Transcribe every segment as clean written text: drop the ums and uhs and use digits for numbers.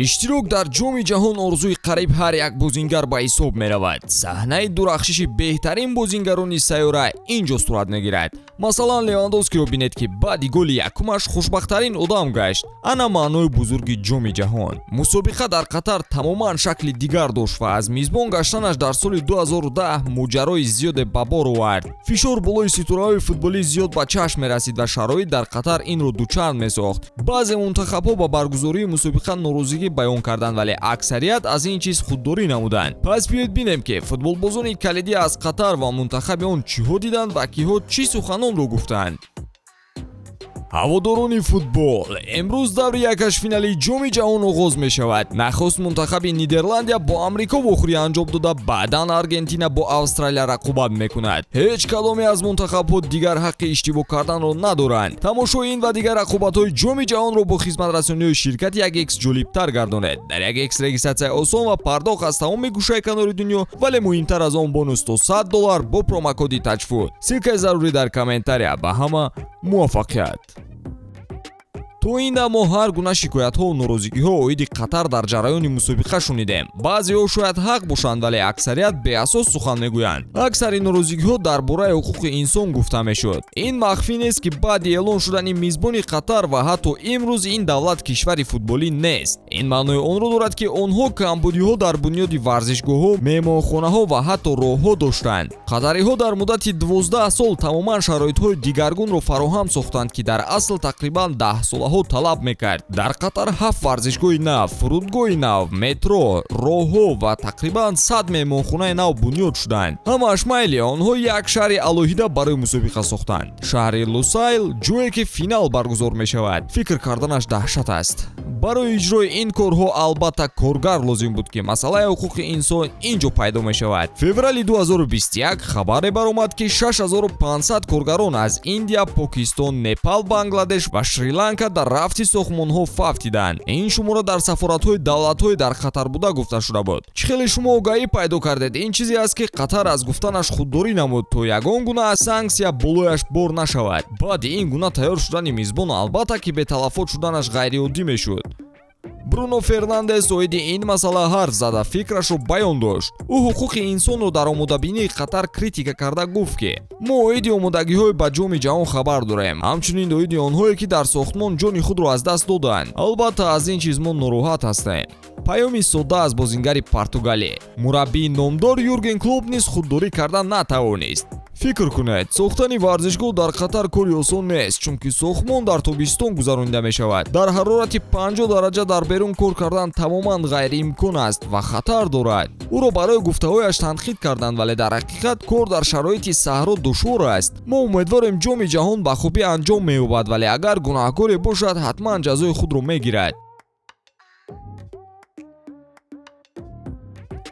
Иштирок дар Ҷоми ҷаҳон орзуи қариб ҳар як бозингар ба ҳисоб меравад. Саҳнаи дурахшиши беҳтарин бозингарони сайёра ин ҷо сурат мегирад. Масалан, Левандовскиро бинед, ки баъди голи якумаш хушбахттарин одам гашт. Ана маънои бузурги Ҷоми ҷаҳон. Мусобиқа дар Қатар тамоман шакли дигар дошт ва аз мизбон гаштанаш дар соли 2010 моҷарои зиёде ба бор овард. Фишор болои ситораҳои футболӣ зиёд ба чашм мерасид ва шароит дар Қатар инро дучанд месохт. Баъзе мунтахабҳо ба баргузории мусобиқа норозигӣ баён карданд, вале аксарият аз ин чиз худдорӣ намуданд. Пас биёед бинем, ки футболбозони калидӣ аз Қатар ва мунтахаби он чиҳо диданд ва киҳо чӣ суханонро гуфтанд. Ҳаводорони футбол, имрӯз даври якҳаштфиналии Ҷоми ҷаҳон оғоз мешавад. Нахуст мунтахаби Нидерландия бо Амрико вохӯрӣ анҷом дода, баъдан Аргентина бо Австралия рақобат мекунад. Ҳеҷ кадоме аз мунтахабҳо дигар ҳаққи иштибоҳ карданро надоранд. Тамошои ин ва дигар рақобатҳои Ҷоми ҷаҳонро бо хизматрасониҳои ширкати 1X ҷолибтар гардонед. Дар 1X регистратсияи осон ва пардохт аз тамоми гӯшаи канори дунё, вале муҳимтар аз он, бонус то 100 доллар бо промокоди ТАҶФУТ. Ссылкаи зарурӣ дар комментария. Ба ҳама муваффақият! То ин дам мо ҳар гуна шикоятҳову норозигиҳо оиди Қатар дар ҷараёни мусобиқа шунидем. Баъзеҳо шояд ҳақ бошанд, вале аксарият беасос сухан мегӯянд. Аксари норозигиҳо дар бораи ҳуқуқи инсон гуфта мешуд. Ин махфӣ нест, ки баъди эълон шудани мизбони Қатар ва ҳатто имрӯз ин давлат кишвари футболӣ нест. Ин маънои онро дорад, ки онҳо камбудиҳо дар бунёди варзишгоҳҳо, меҳмонхонаҳо ва ҳатто роҳҳо доштанд. Қатариҳо дар муддати 12 сол тамоман шароитҳои дигаргунро фароҳам сохтанд, ки дар асл тақрибан даҳсолаҳо талаб мекард. Дар Қатар ҳафт варзишгоҳи нав, фурудгоҳи нав, метро, роҳҳо ва тақрибан 100 меҳмонхонаи нав бунёд шуданд. Ҳамааш майли, онҳо як шаҳри алоҳида барои мусобиқа сохтанд, шаҳри Лусайл, ҷое ки финал баргузор мешавад. Фикр карданаш даҳшат аст. Барои иҷрои ин корҳо албатта коргар лозим буд, ки масъалаи ҳуқуқи инсон ин ҷо пайдо мешавад. Феврали 2021 хабаре баромад, ки 6500 коргарон аз Индия, Покистон, Непал, Бангладеш ва Шри-Ланка дар рафти сохтмонҳо фавтиданд. Ин шумора дар сафоратҳои давлатҳои дар хатар буда гуфта шуда буд. Чӣ хеле шумо огаҳӣ пайдо кардед, ин чизе аст, ки Қатар аз гуфтанаш худдорӣ намуд, то ягон гуна санксия болояш бор нашавад. Баъди ин гуна тайёр шудани мизбон, албатта ки беталафот шуданаш ғайриоддӣ мешуд. Бруно Фернандес оиди ин масъала ҳарф зада, фикрашро баён дошт. Ӯ ҳуқуқи инсонро дар омодабинии Қатар критика карда гуфт, ки мо оиди омодагиҳои ба Ҷоми ҷаҳон хабар дорем, ҳамчунин оиди онҳое, ки дар сохтмон ҷони худро аз даст доданд. Албатта, аз ин чиз мо нороҳат ҳастем. Паёми содда аз бозингари португалӣ. Мураббии номдор Юрген Клоп низ худдорӣ карда натавонист. Фикр кунед, сохтани варзишгоҳ дар Қатар кори осон нест, чунки сохтмон дар тобистон гузаронида мешавад. Дар ҳарорати 50 дараҷа дар берун кор кардан тамоман ғайриимкон аст ва хатар дорад. Ӯро барои гуфтаҳояш танқид карданд, вале дар ҳақиқат кор дар шароити саҳро душвор аст. Мо умедворем, Ҷоми ҷаҳон ба хубӣ анҷом меёбад, вале агар гунаҳкоре бошад, ҳатман ҷазои худро мегирад.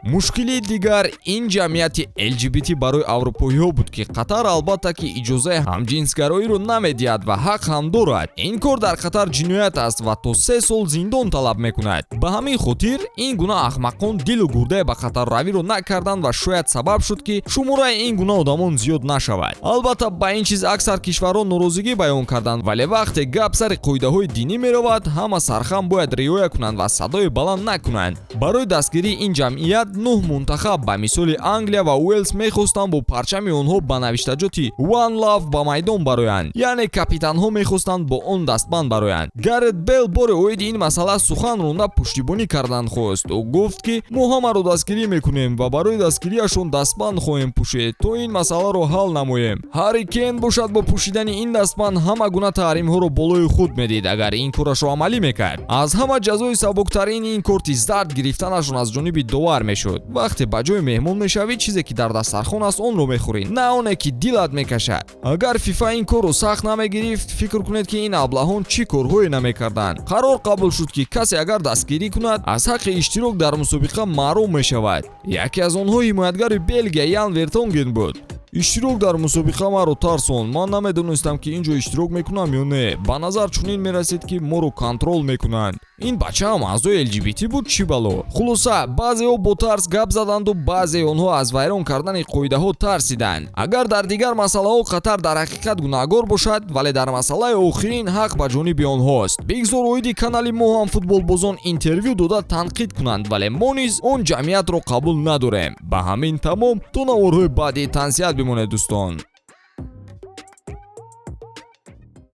Мушкилии дигар ин ҷамъияти ЛГБТ барои аврупоиҳо буд, ки Қатар, албатта, ки иҷозаи ҳамҷинсгароиро намедиҳад ва ҳақ ҳам дорад. Ин кор дар Қатар ҷиноят аст ва то 3 сол зиндон талаб мекунад. Ба ҳамин хотир ин гуна ахмақон дилу гурдае ба Қатарравиро накарданд ва шояд сабаб шуд, ки шумораи ин гуна одамон зиёд нашавад. Албатта, ба ин чиз аксар кишварҳо норозигӣ баён карданд, вале вақте гап сари қоидаҳои динӣ меравад, ҳама сархам бояд риоя кунанд ва садои баланд накунанд. Барои дастгирии ин ҷамъият нӯҳ мунтахаб, ба мисоли Англия ва Уэлс, мехостанд бо парчами онҳо ба навиштаҷоти "One Love" ба майдон бароянд, яъне капитанҳо мехостанд бо он дастбанд бароянд. Гарет Бел боре оиди ин масъала сухан ронда, пуштибонӣ кардан хост. Ӯ гуфт, ки мо ҳамаро дастгирӣ мекунем ва барои дастгириашон дастбанд хоҳем пӯшид, то ин масъаларо ҳал намоем. Ҳарри Кен бошад, бо пӯшидани ин дастбанд ҳама гуна таҳримҳоро болои худ медид, агар ин корашро амалӣ мекард. Аз ҳама ҷазои сабуктарин ин корти зард гирифтанашон аз ҷониби довар мешуд. Вақте ба ҷои меҳмон мешавӣ, чизе ки дар дастархон аст, онро мехӯрӣ, на оне ки дилат мекашад. Агар ФИФА ин корро сахт намегирифт, фикр кунед, ки ин аблаҳон чӣ корҳое намекарданд. Қарор қабул шуд, ки касе агар дастгирӣ кунад, аз ҳаққи иштирок дар мусобиқа маҳрум мешавад. Яке аз онҳо ҳимоятгари Белгия Ян Вертонген буд. Иштирок дар мусобиқа маро тарсон. Ман намедонистам, ки ин ҷо иштирок мекунам ё не. Ба назар чунин мерасид, ки моро контрол мекунанд. Ин бачаам аъзои ЛГБТ буд, чӣ бало? Хулоса, баъзеҳо бо тарс гап заданду, баъзеи онҳо аз вайрон кардани қоидаҳо тарсиданд. Агар дар дигар масъалаҳо Қатар дар ҳақиқат гунаҳгор бошад, вале дар масъалаи охирин ҳақ ба ҷониби онҳост. Бигзор оиди канали мо ҳам футболбозон интервю дода танқид кунанд, вале мо низ он ҷамъиятро қабул надорем. Ба ҳамин тамом. То наворҳои баъдӣ тансиҳат бимонед, дӯстон.